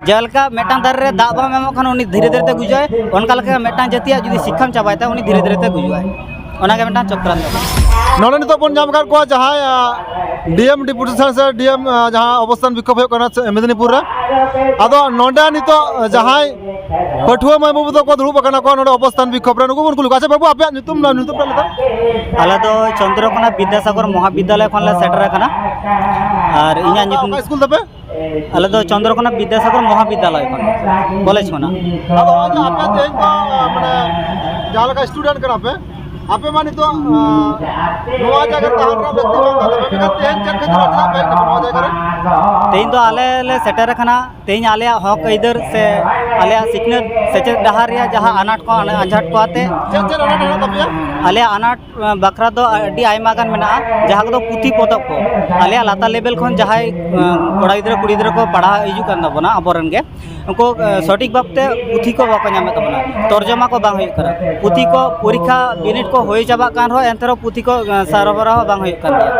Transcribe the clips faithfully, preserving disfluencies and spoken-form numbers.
ᱡᱮᱞᱮᱠᱟ ᱢᱤᱫᱴᱟᱝ ᱫᱟᱨᱮ ᱨᱮ ᱫᱟᱜ ᱵᱟᱢ ᱮᱢᱚᱜ ᱠᱷᱟᱱ ᱩᱱᱤ ᱫᱷᱤᱨᱮ ᱫᱷᱤᱨᱮ ᱛᱮ ᱜᱩᱡᱩᱜᱼᱟᱭ, ᱚᱱᱠᱟ ᱞᱮᱠᱟ ᱢᱤᱫᱴᱟᱝ ᱡᱟᱹᱛᱤᱭᱟᱜ ᱡᱩᱫᱤ ᱥᱤᱠᱠᱷᱟᱢ ᱪᱟᱵᱟᱭ ᱛᱟᱭᱟ, ᱩᱱᱤ ᱫᱷᱤᱨᱮ ᱫᱷᱤᱨᱮ ᱛᱮ ᱜᱩᱡᱩᱜᱼᱟᱭ᱾ ᱚᱱᱟᱜᱮ ᱢᱤᱫᱴᱟᱝ ᱪᱚᱠᱨᱟᱱᱛᱚ᱾ ᱱᱚᱰᱮ ᱱᱤᱛᱚᱜ ᱵᱚᱱ ᱧᱟᱢ ᱟᱠᱟᱫ ᱠᱚᱣᱟ ᱡᱟᱦᱟᱸᱭ, ᱟᱸ, ᱰᱤ ᱮᱢ ᱰᱮᱯᱩᱴᱮᱥᱚᱱ ᱥᱮ ᱰᱤ ᱮᱢ, ᱟᱸ, ᱡᱟᱦᱟᱸ ᱚᱵᱚᱥᱛᱷᱟᱱ ᱵᱤᱠᱠᱷᱳᱵ ᱦᱩᱭᱩᱜ ᱠᱟᱱᱟ ᱥᱮ ᱢᱮᱫᱽᱱᱤᱯᱩᱨ ᱨᱮ᱾ ᱟᱫᱚ ᱱᱚᱰᱮ ᱱᱤᱛᱚᱜ ᱡᱟᱦᱟᱸᱭ ᱯᱟᱹᱴᱷᱩᱣᱟᱹ ᱢᱟᱹᱭ ᱵᱟᱹᱵᱩ ᱛᱟᱠᱚ ᱫᱩᱲᱩᱵ ᱟᱠᱟᱱᱟ ᱠᱚ ᱱᱚᱰᱮ ᱚᱵᱚᱥᱛᱷᱟᱱ ᱵᱤᱠᱠᱷᱳᱵ ᱨᱮ, ᱱᱩᱠᱩ ᱵᱚᱱ ᱠᱩᱞᱤ ᱠᱚᱣᱟ᱾ ᱟᱪᱪᱷᱟ ᱵᱟᱹᱵᱩ, ᱟᱯᱮᱭᱟᱜ ᱧᱩᱛᱩᱢ, ᱧᱩᱛᱩᱢ ᱯᱮ ᱞᱟᱹᱭ ᱫᱟ? ᱟᱞᱮ ᱫᱚ ᱪᱚᱱᱫᱨᱚᱠᱳᱱᱟ ᱵᱤᱫᱽᱫᱟᱥᱟᱜᱚᱨ ᱢᱚᱦᱟᱵᱤᱫᱽᱫᱟᱞᱚᱭ ᱠᱷᱚᱱ ᱞᱮ ᱥᱮᱴᱮᱨ ᱟᱠᱟᱱᱟ᱾ ᱟᱨ ᱤᱧᱟᱹᱜ ᱧᱩᱛᱩᱢ, ᱚᱠᱟ ᱥᱠᱩᱞ ᱛᱟᱯᱮ? ᱟᱞᱮ ᱫᱚ ᱪᱚᱱᱫᱨᱚᱠᱳᱱᱟ ᱵᱤᱫᱽᱫᱟᱥᱟᱜᱚᱨ ᱢᱚᱦᱟᱵᱤᱫᱽᱫᱟᱞᱚᱭ ᱠᱷᱚᱱ, ᱠᱚᱞᱮᱡᱽ ᱠᱷᱚᱱᱟᱜ᱾ ᱟᱫᱚ ᱱᱚᱜᱼᱚᱭ ᱡᱮ ᱟᱯᱮ ᱛᱮᱦᱮᱧ ᱫᱚ, ᱢᱟᱱᱮ, ᱡᱟᱦᱟᱸ ᱞᱮᱠᱟ ᱥᱴᱩᱰᱮᱱᱴ ᱠᱟᱱᱟ ᱯᱮ, ᱟᱯᱮ ᱢᱟ ᱱᱤᱛᱚᱜ, ᱟᱸ, ᱱᱚᱣᱟ ᱡᱟᱭᱜᱟ ᱨᱮ ᱛᱟᱦᱮᱱ ᱨᱮᱱᱟᱜ ᱞᱟᱹᱠᱛᱤ ᱵᱟᱝ ᱠᱟᱱ ᱛᱟᱯᱮᱭᱟ, ᱢᱮᱱᱠᱷᱟᱱ ᱛᱮᱦᱮᱧ ᱪᱮᱫ ᱠᱷᱟᱹᱛᱤᱨ ᱛᱮ ᱦᱮᱡ ᱠᱟᱱᱟ ᱱᱚᱣᱟ ᱡᱟᱭᱜᱟ ᱨᱮ? ᱛᱮᱦᱮᱧ ᱫᱚ ᱟᱞᱮ ᱞᱮ ᱥᱮᱴᱮᱨ ᱟᱠᱟᱱᱟ, ᱛᱮᱦᱮᱧ ᱟᱞᱮᱭᱟᱜ ᱦᱚᱠ ᱟᱹᱭᱫᱟᱹᱨ ᱥᱮ ᱟᱞᱮᱭᱟᱜ ᱥᱤᱠᱷᱱᱟᱹᱛ ᱥᱮᱪᱮᱫ ᱰᱟᱦᱟᱨ ᱨᱮᱭᱟᱜ ᱡᱟᱦᱟᱸ ᱟᱱᱟᱴ ᱠᱚ, ᱟᱱᱟᱴ ᱟᱸᱡᱷᱟᱴ ᱠᱚ ᱟᱛᱮ᱾ ᱪᱮᱫ ᱪᱮᱫ ᱟᱱᱟᱴ ᱦᱮᱱᱟᱜ ᱛᱟᱯᱮᱭᱟ? ᱟᱞᱮᱭᱟᱜ ᱟᱱᱟᱴ ᱵᱟᱠᱷᱨᱟ ᱫᱚ ᱟᱹᱰᱤ ᱟᱭᱢᱟ ᱜᱟᱱ ᱢᱮᱱᱟᱜᱼᱟ, ᱡᱟᱦᱟᱸ ᱠᱚᱫᱚ ᱯᱩᱛᱷᱤ ᱯᱚᱛᱚᱵ ᱠᱚ᱾ ᱟᱞᱮᱭᱟᱜ ᱞᱟᱛᱟᱨ ᱞᱮᱵᱮᱞ ᱠᱷᱚᱱ ᱡᱟᱦᱟᱸᱭ, ᱟᱸ, ᱠᱚᱲᱟ ᱜᱤᱫᱽᱨᱟᱹ ᱠᱩᱲᱤ ᱜᱤᱫᱽᱨᱟᱹ ᱠᱚ ᱯᱟᱲᱦᱟᱣ ᱦᱤᱡᱩᱜ ᱠᱟᱱ ᱛᱟᱵᱚᱱᱟ ᱟᱵᱚᱨᱮᱱ ᱜᱮ, ᱩᱱᱠᱩ, ᱟᱸ, ᱥᱚᱴᱷᱤᱠ ᱵᱷᱟᱵᱛᱮ ᱯᱩᱛᱷᱤ ᱠᱚ ᱵᱟᱠᱚ ᱧᱟᱢᱮᱫ ᱛᱟᱵᱚᱱᱟ, ᱛᱚᱨᱡᱚᱢᱟ ᱠᱚ ᱵᱟᱝ ᱦᱩᱭᱩᱜ ᱠᱟᱱᱟ᱾ ᱯᱩᱛᱷᱤ ᱠᱚ ᱯᱚᱨᱤᱠᱠᱷᱟ ᱵᱤᱱᱤᱰ ᱠᱚ ᱦᱩᱭ ᱪᱟᱵᱟᱜ ᱠᱟᱱ ᱨᱮᱦᱚᱸ ᱮᱱᱛᱮ ᱨᱮᱦᱚᱸ ᱯᱩᱛᱷᱤ ᱠᱚ, ᱟᱸ, ᱥᱚᱨᱚᱵᱚᱨᱟᱦᱚ ᱵᱟᱝ ᱦᱩᱭᱩᱜ ᱠᱟᱱ ᱜᱮᱭᱟ᱾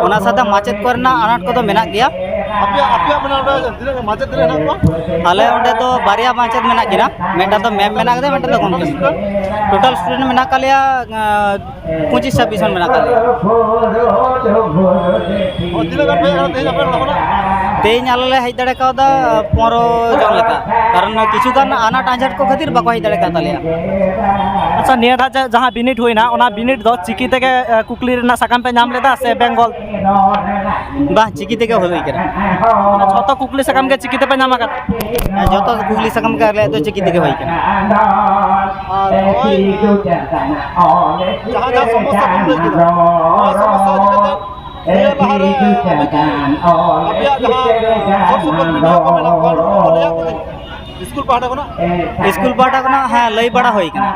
ᱚᱱᱟ ᱥᱟᱶᱛᱮ ᱢᱟᱪᱮᱫ ᱠᱚᱨᱮᱱᱟᱜ ᱟᱱᱟᱴ ᱠᱚᱫᱚ ᱢᱮᱱᱟᱜ ᱜᱮᱭᱟ᱾ ᱟᱯᱮᱭᱟᱜ, ᱟᱯᱮᱭᱟᱜ ᱢᱟᱱᱮ ᱚᱸᱰᱮ ᱛᱤᱱᱟᱹᱜ ᱜᱟᱱ ᱢᱟᱪᱮᱫ ᱛᱤᱱᱟᱹᱜ ᱦᱮᱱᱟᱜ ᱠᱚᱣᱟ? ᱟᱞᱮ ᱚᱸᱰᱮ ᱫᱚ ᱵᱟᱨᱭᱟ ᱢᱟᱪᱮᱫ ᱢᱮᱱᱟᱜ ᱠᱤᱱᱟ, ᱢᱤᱫᱴᱟᱝ ᱫᱚ ᱢᱮᱢ ᱢᱮᱱᱟᱜ ᱠᱟᱫᱮᱭᱟ, ᱢᱤᱫᱴᱟᱝ ᱫᱚ ᱜᱚᱢᱠᱮ᱾ ᱴᱳᱴᱟᱞ ᱥᱴᱩᱰᱮᱱᱴ ᱢᱮᱱᱟᱜ ᱠᱟᱜ ᱞᱮᱭᱟ, ᱟᱸ, ᱯᱚᱸᱪᱤᱥ ᱪᱷᱟᱵᱵᱤᱥ ᱡᱚᱱ ᱢᱮᱱᱟᱜ ᱠᱟᱜ ᱞᱮᱭᱟ᱾ ᱚ, ᱛᱤᱱᱟᱹᱜ ᱜᱟᱱ ᱯᱮ ᱦᱮᱡ ᱟᱠᱟᱱᱟ ᱛᱮᱦᱮᱧ ᱟᱯᱮ ᱚᱲᱟᱜ ᱠᱷᱚᱱᱟᱜ? ᱛᱮᱦᱮᱧ ᱟᱞᱮ ᱞᱮ ᱦᱮᱡ ᱫᱟᱲᱮ ᱠᱟᱣᱫᱟ ᱯᱚᱱᱨᱚ ᱡᱚᱱ ᱞᱮᱠᱟ, ᱠᱟᱨᱚᱱ ᱠᱤᱪᱷᱩ ᱜᱟᱱ ᱟᱱᱟᱴ ᱟᱸᱡᱷᱟᱴ ᱠᱚ ᱠᱷᱟᱹᱛᱤᱨ ᱵᱟᱠᱚ ᱦᱮᱡ ᱫᱟᱲᱮ ᱠᱟᱣ ᱛᱟᱞᱮᱭᱟ᱾ ᱟᱪᱪᱷᱟ, ᱱᱤᱭᱟᱹ ᱫᱷᱟᱣ ᱡᱟ-, ᱡᱟᱦᱟᱸ ᱵᱤᱱᱤᱰ ᱦᱩᱭᱱᱟ, ᱚᱱᱟ ᱵᱤᱱᱤᱰ ᱫᱚ ᱪᱤᱠᱤ ᱛᱮᱜᱮ, ᱮ, ᱠᱩᱠᱞᱤ ᱨᱮᱱᱟᱜ ᱥᱟᱠᱟᱢ ᱯᱮ ᱧᱟᱢ ᱞᱮᱫᱟ ᱥᱮ ᱵᱮᱝᱜᱚᱞ? ᱵᱟᱝ, ᱪᱤᱠᱤ ᱛᱮᱜᱮ ᱦᱩᱭ ᱠᱟᱱᱟ᱾ ᱢᱟᱱᱮ ᱡᱷᱚᱛᱚ ᱠᱩᱠᱞᱤ ᱥᱟᱠᱟᱢ ᱜᱮ ᱪᱤᱠᱤ ᱛᱮᱯᱮ ᱧᱟᱢ ᱟᱠᱟᱫᱟ? ᱦᱮᱸ, ᱡᱷᱚᱛᱚ ᱠᱩᱠᱞᱤ ᱥᱟᱠᱟᱢ ᱜᱮ ᱟᱞᱮᱭᱟᱜ ᱫᱚ ᱪᱤᱠᱤ ᱛᱮᱜᱮ ᱦᱩᱭ ᱠᱟᱱᱟ᱾ ᱟᱨ ᱱᱚᱜᱼᱚᱭ, ᱡᱟᱦᱟᱸ ᱡᱟᱦᱟᱸ ᱥᱚᱢᱚᱥᱥᱟ ᱠᱚ ᱞᱟᱹᱭ ᱠᱮᱫᱟ, ᱱᱚᱣᱟ ᱥᱚᱢᱚᱥᱥᱟ ᱤᱫᱤ ᱠᱟᱛᱮ ᱱᱤᱭᱟᱹ ᱞᱟᱦᱟᱨᱮ ᱟᱯᱮ ᱠᱤ ᱟᱯᱮᱭᱟᱜ ᱡᱟᱦᱟᱸ ᱥᱩᱨ ᱥᱩᱯᱩᱨ ᱵᱤᱰᱤᱭᱳ ᱠᱚ ᱢᱮᱱᱟᱜ ᱠᱚᱣᱟ, ᱱᱩᱠᱩ ᱠᱚ ᱞᱟᱹᱭᱟᱫ ᱯᱮ ᱛᱟᱦᱮᱸᱫ? ᱥᱠᱩᱞ ᱯᱟᱦᱴᱟ ᱠᱷᱚᱱᱟᱜ? ᱥᱠᱩᱞ ᱯᱟᱦᱴᱟ ᱠᱷᱚᱱᱟᱜ, ᱦᱮᱸ, ᱞᱟᱹᱭ ᱵᱟᱲᱟ ᱦᱩᱭ ᱠᱟᱱᱟ᱾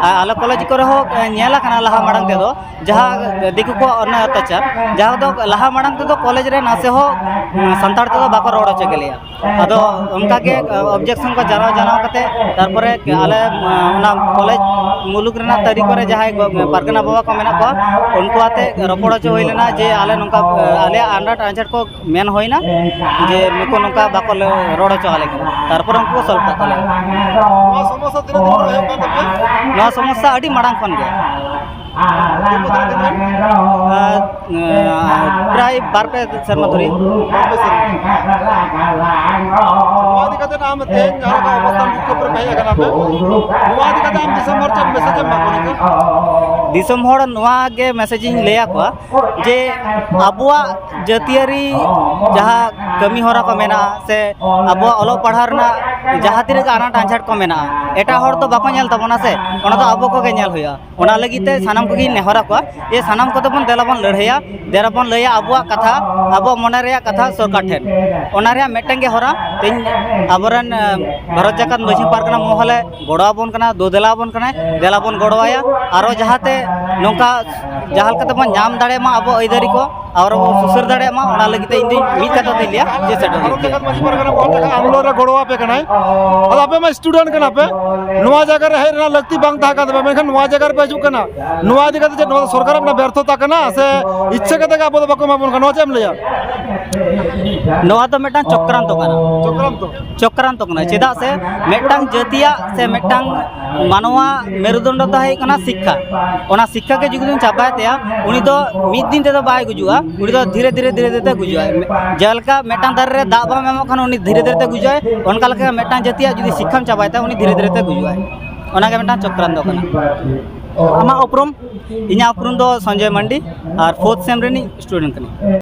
ᱟᱨ ᱟᱞᱮ ᱠᱚᱞᱮᱡᱽ ᱠᱚᱨᱮ ᱦᱚᱸ, ᱮ, ᱧᱮᱞ ᱟᱠᱟᱱᱟ ᱞᱟᱦᱟ ᱢᱟᱲᱟᱝ ᱛᱮᱫᱚ, ᱡᱟᱦᱟᱸ ᱫᱤᱠᱩ ᱠᱚᱣᱟᱜ ᱚᱱᱟ ᱚᱛᱛᱟᱪᱟᱨ, ᱡᱟᱦᱟᱸ ᱫᱚ ᱞᱟᱦᱟ ᱢᱟᱲᱟᱝ ᱛᱮᱫᱚ ᱠᱚᱞᱮᱡᱽ ᱨᱮ ᱱᱟᱥᱮ ᱦᱚᱸ, ᱩᱸ, ᱥᱟᱱᱛᱟᱲ ᱛᱮᱫᱚ ᱵᱟᱠᱚ ᱨᱚᱲ ᱦᱚᱪᱚ ᱠᱮᱞᱮᱭᱟ᱾ ᱟᱫᱚ ᱚᱱᱠᱟ ᱜᱮ, ᱮ, ᱚᱵᱡᱮᱠᱥᱚᱱ ᱠᱚ ᱡᱟᱱᱟᱣ, ᱡᱟᱱᱟᱣ ᱠᱟᱛᱮ, ᱛᱟᱨᱯᱚᱨᱮ ᱟᱞᱮ, ᱮ, ᱚᱱᱟ ᱠᱚᱞᱮᱡᱽ ᱢᱩᱞᱩᱠ ᱨᱮᱱᱟᱜ ᱛᱟᱹᱨᱤ ᱠᱚᱨᱮ ᱡᱟᱦᱟᱸᱭ ᱜᱚ-, ᱯᱟᱨᱜᱟᱱᱟ ᱵᱟᱵᱟ ᱠᱚ ᱢᱮᱱᱟᱜ ᱠᱚᱣᱟ, ᱩᱱᱠᱩ ᱟᱛᱮ ᱨᱚᱯᱚᱲ ᱦᱚᱪᱚ ᱦᱩᱭ ᱞᱮᱱᱟ ᱡᱮ ᱟᱞᱮ ᱱᱚᱝᱠᱟ, ᱮ, ᱟᱞᱮᱭᱟᱜ ᱟᱱᱟᱴ ᱟᱸᱡᱷᱟᱴ ᱠᱚ ᱢᱮᱱ ᱦᱩᱭᱱᱟ ᱡᱮ ᱱᱩᱠᱩ ᱱᱚᱝᱠᱟ ᱵᱟᱠᱚ ᱞᱟᱹ-, ᱨᱚᱲ ᱦᱚᱪᱚ ᱟᱞᱮ ᱠᱟᱱᱟ, ᱛᱟᱨᱯᱚᱨᱮ ᱩᱱᱠᱩ ᱠᱚ ᱥᱚᱞᱵᱷ ᱠᱟᱜ ᱛᱟᱞᱮᱭᱟ᱾ ᱱᱚᱣᱟ ᱥᱚᱢᱚᱥᱥᱟ ᱛᱤᱱᱟᱹᱜ ᱫᱤᱱ ᱠᱷᱚᱱ ᱦᱩᱭᱩᱜ ᱠᱟᱱ ᱛᱟᱯᱮᱭᱟ? ᱱᱚᱣᱟ ᱥᱚᱢᱚᱥᱥᱟ ᱟᱹᱰᱤ ᱢᱟᱲᱟᱝ ᱠᱷᱚᱱ ᱜᱮ᱾ ᱛᱤᱱ ᱵᱚᱪᱷᱚᱨ ᱫᱤᱱ ᱜᱟᱱ? ᱟᱨ, ᱟᱸ, ᱯᱨᱟᱭ ᱵᱟᱨ ᱯᱮ ᱥᱮᱨᱢᱟ ᱫᱷᱚᱨᱮ᱾ ᱵᱟᱨ ᱯᱮ ᱥᱮᱨᱢᱟ᱾ ᱱᱚᱣᱟ ᱤᱫᱤ ᱠᱟᱛᱮ ᱟᱢ ᱛᱮᱦᱮᱧ ᱡᱟᱦᱟᱸ ᱞᱮᱠᱟ ᱚᱵᱚᱥᱛᱷᱟᱱ ᱵᱤᱠᱷᱳᱵ ᱨᱮ ᱦᱮᱡ ᱟᱠᱟᱱᱟ ᱯᱮ, ᱱᱚᱣᱟ ᱤᱫᱤ ᱠᱟᱛᱮ ᱟᱢ ᱫᱤᱥᱚᱢ ᱦᱚᱲ ᱪᱮᱫ ᱢᱮᱥᱮᱡ ᱮᱢ ᱮᱢᱟ ᱠᱚᱣᱟ ᱱᱤᱛᱚᱜ? ᱫᱤᱥᱚᱢ ᱦᱚᱲ ᱱᱚᱣᱟ ᱜᱮ ᱢᱮᱥᱮᱡᱽ ᱤᱧ ᱞᱟᱹᱭ ᱟᱠᱚᱣᱟ ᱡᱮ ᱟᱵᱚᱣᱟᱜ ᱡᱟᱹᱛᱤᱭᱟᱹᱨᱤ ᱡᱟᱦᱟᱸ ᱠᱟᱹᱢᱤ ᱦᱚᱨᱟ ᱠᱚ ᱢᱮᱱᱟᱜᱼᱟ, ᱥᱮ ᱟᱵᱚᱣᱟᱜ ᱚᱞᱚᱜ ᱯᱟᱲᱦᱟᱣ ᱨᱮᱱᱟᱜ ᱡᱟᱦᱟᱸ ᱛᱤᱱᱟᱹᱜ ᱜᱮ ᱟᱱᱟᱴ ᱟᱸᱡᱷᱟᱴ ᱠᱚ ᱢᱮᱱᱟᱜᱼᱟ, ᱮᱴᱟᱜ ᱦᱚᱲ ᱫᱚ ᱵᱟᱠᱚ ᱧᱮᱞ ᱛᱟᱵᱚᱱᱟ ᱥᱮ, ᱚᱱᱟ ᱫᱚ ᱟᱵᱚ ᱠᱚᱜᱮ ᱧᱮᱞ ᱦᱩᱭᱩᱜᱼᱟ᱾ ᱚᱱᱟ ᱞᱟᱹᱜᱤᱫ ᱛᱮ ᱥᱟᱱᱟᱢ ᱠᱚᱜᱮᱧ ᱱᱮᱦᱚᱨ ᱟᱠᱚᱣᱟ ᱡᱮ ᱥᱟᱱᱟᱢ ᱠᱚᱛᱮ ᱵᱚᱱ ᱫᱮᱞᱟ ᱵᱚᱱ ᱞᱟᱹᱲᱦᱟᱹᱭᱟ, ᱫᱮᱞᱟ ᱵᱚᱱ ᱞᱟᱹᱭᱟ ᱟᱵᱚᱣᱟᱜ ᱠᱟᱛᱷᱟ, ᱟᱵᱚᱣᱟᱜ ᱢᱚᱱᱮ ᱨᱮᱭᱟᱜ ᱠᱟᱛᱷᱟ ᱥᱚᱨᱠᱟᱨ ᱴᱷᱮᱱ᱾ ᱚᱱᱟ ᱨᱮᱭᱟᱜ ᱢᱤᱫᱴᱟᱝ ᱜᱮ ᱦᱚᱨᱟ, ᱛᱮᱦᱮᱧ ᱟᱵᱚᱨᱮᱱ, ᱮ, ᱵᱷᱟᱨᱚᱛ ᱡᱟᱠᱟᱛ ᱢᱟᱹᱡᱷᱤ ᱯᱟᱨᱜᱟᱱᱟ ᱢᱚᱦᱚᱞᱮ ᱜᱚᱲᱚ ᱟᱵᱚᱱ ᱠᱟᱱᱟ, ᱫᱩ ᱫᱮᱞᱟ ᱟᱵᱚᱱ ᱠᱟᱱᱟᱭ, ᱫᱮᱞᱟ ᱵᱚᱱ ᱜᱚᱲᱚ ᱟᱭᱟ᱾ ᱟᱨᱚ ᱡᱟᱦᱟᱸᱛᱮ ᱱᱚᱝᱠᱟ ᱡᱟᱦᱟᱸ ᱞᱮᱠᱟ ᱛᱮᱵᱚᱱ ᱧᱟᱢ ᱫᱟᱲᱮᱭᱟᱜ ᱢᱟ ᱟᱵᱚ ᱟᱹᱭᱫᱟᱹᱨᱤ ᱠᱚ, ᱟᱨ ᱵᱚ ᱥᱩᱥᱟᱹᱨ ᱫᱟᱲᱮᱭᱟᱜ ᱢᱟ, ᱚᱱᱟ ᱞᱟᱹᱜᱤᱫ ᱛᱮ ᱤᱧ ᱫᱚᱧ ᱢᱤᱫ ᱠᱟᱛᱷᱟ ᱛᱮᱧ ᱞᱟᱹᱭᱟ ᱡᱮ ᱥᱮᱴᱮᱨ ᱞᱟᱹᱜᱤᱫ ᱛᱮ᱾ ᱢᱟᱹᱡᱷᱤ ᱯᱟᱨᱜᱟᱱᱟ ᱯᱟᱦᱴᱟ ᱠᱷᱚᱱ ᱟᱱᱫᱳᱞᱚᱱ ᱨᱮ ᱜᱚᱲᱚ ᱟᱯᱮ ᱠᱟᱱᱟᱭ᱾ ᱟᱫᱚ ᱟᱯᱮ ᱢᱟ ᱥᱴᱩᱰᱮᱱᱴ ᱠᱟᱱᱟ ᱯᱮ, ᱱᱚᱣᱟ ᱡᱟᱭᱜᱟ ᱨᱮ ᱦᱮᱡ ᱨᱮᱱᱟᱜ ᱞᱟᱹᱠᱛᱤ ᱵᱟᱝ ᱛᱟᱦᱮᱸ ᱠᱟᱱ ᱛᱟᱯᱮᱭᱟ, ᱢᱮᱱᱠᱷᱟᱱ ᱱᱚᱣᱟ ᱡᱟᱭᱜᱟ ᱨᱮ ᱯᱮ ᱦᱤᱡᱩᱜ ᱠᱟᱱᱟ᱾ ᱱᱚᱣᱟ ᱤᱫᱤ ᱠᱟᱛᱮ ᱪᱮᱫ ᱱᱚᱣᱟ ᱫᱚ ᱥᱚᱨᱠᱟᱨᱟᱜ ᱢᱤᱫᱴᱟᱝ ᱵᱮᱨᱛᱷᱚᱛᱟ ᱠᱟᱱᱟ ᱥᱮ ᱤᱪᱪᱷᱟᱹ ᱠᱟᱛᱮ ᱜᱮ ᱟᱵᱚ ᱫᱚ ᱵᱟᱠᱚ ᱮᱢᱟ ᱵᱚᱱ ᱠᱟᱱᱟ, ᱱᱚᱣᱟ ᱪᱮᱫ ᱮᱢ ᱞᱟᱹᱭᱟ? ᱱᱚᱣᱟ ᱫᱚ ᱢᱤᱫᱴᱟᱝ ᱪᱚᱠᱨᱟᱱᱛᱚ ᱠᱟᱱᱟ᱾ ᱪᱚᱠᱨᱟᱱᱛᱚ? ᱪᱚᱠᱨᱟᱱᱛᱚ ᱠᱟᱱᱟ᱾ ᱪᱮᱫᱟᱜ ᱥᱮ ᱢᱤᱫᱴᱟᱝ ᱡᱟᱹᱛᱤᱭᱟᱜ ᱥᱮ ᱢᱤᱫᱴᱟᱝ ᱢᱟᱱᱣᱟ ᱢᱮᱨᱩᱫᱚᱱᱰᱚ ᱫᱚ ᱦᱩᱭᱩᱜ ᱠᱟᱱᱟ ᱥᱤᱠᱠᱷᱟ᱾ ᱚᱱᱟ ᱥᱤᱠᱠᱷᱟ ᱜᱮ ᱡᱩᱫᱤ ᱵᱚᱱ ᱪᱟᱵᱟᱭ ᱛᱟᱭᱟ, ᱩᱱᱤ ᱫᱚ ᱢᱤᱫ ᱫᱤᱱ ᱛᱮᱫᱚ ᱵᱟᱭ ᱜᱩᱡᱩᱜᱼᱟ, ᱩᱱᱤ ᱫᱚ ᱫᱷᱤᱨᱮ ᱫᱷᱤᱨᱮ ᱫᱷᱤᱨᱮ ᱫᱷᱤᱨᱮ ᱛᱮ ᱜᱩᱡᱩᱜᱼᱟᱭ᱾ ᱡᱮᱞᱮᱠᱟ ᱢᱤᱫᱴᱟᱝ ᱫᱟᱨᱮ ᱨᱮ ᱫᱟᱜ ᱵᱟᱢ ᱮᱢᱚᱜ ᱠᱷᱟᱱ ᱩᱱᱤ ᱫᱷᱤᱨᱮ ᱫᱷᱤᱨᱮ ᱛᱮ ᱜᱩᱡᱩᱜᱼᱟᱭ, ᱚᱱᱠᱟ ᱞᱮᱠᱟ ᱢᱤᱫᱴᱟᱝ ᱡᱟᱹᱛᱤᱭᱟᱜ ᱡᱩᱫᱤ ᱥᱤᱠᱠᱷᱟᱢ ᱪᱟᱵᱟᱭ ᱛᱟᱭᱟ, ᱩᱱᱤ ᱫᱷᱤᱨᱮ ᱫᱷᱤᱨᱮ ᱛᱮ ᱜᱩᱡᱩᱜᱼᱟᱭ᱾ ᱚᱱᱟᱜᱮ ᱢᱤᱫᱴᱟᱝ ᱪᱚᱠᱨᱟᱱᱛᱚ ᱠᱟᱱᱟ᱾ ᱟᱢᱟᱜ ᱩᱯᱨᱩᱢ? ᱤᱧᱟᱹᱜ ᱩᱯᱨᱩᱢ ᱫᱚ ᱥᱚᱧᱡᱚᱭ ᱢᱟᱱᱰᱤ, ᱟᱨ ᱯᱷᱳᱨᱛᱷ ᱥᱮᱢ ᱨᱤᱱᱤᱡ ᱥᱴᱩᱰᱮᱱᱴ ᱠᱟᱹᱱᱟᱹᱧ᱾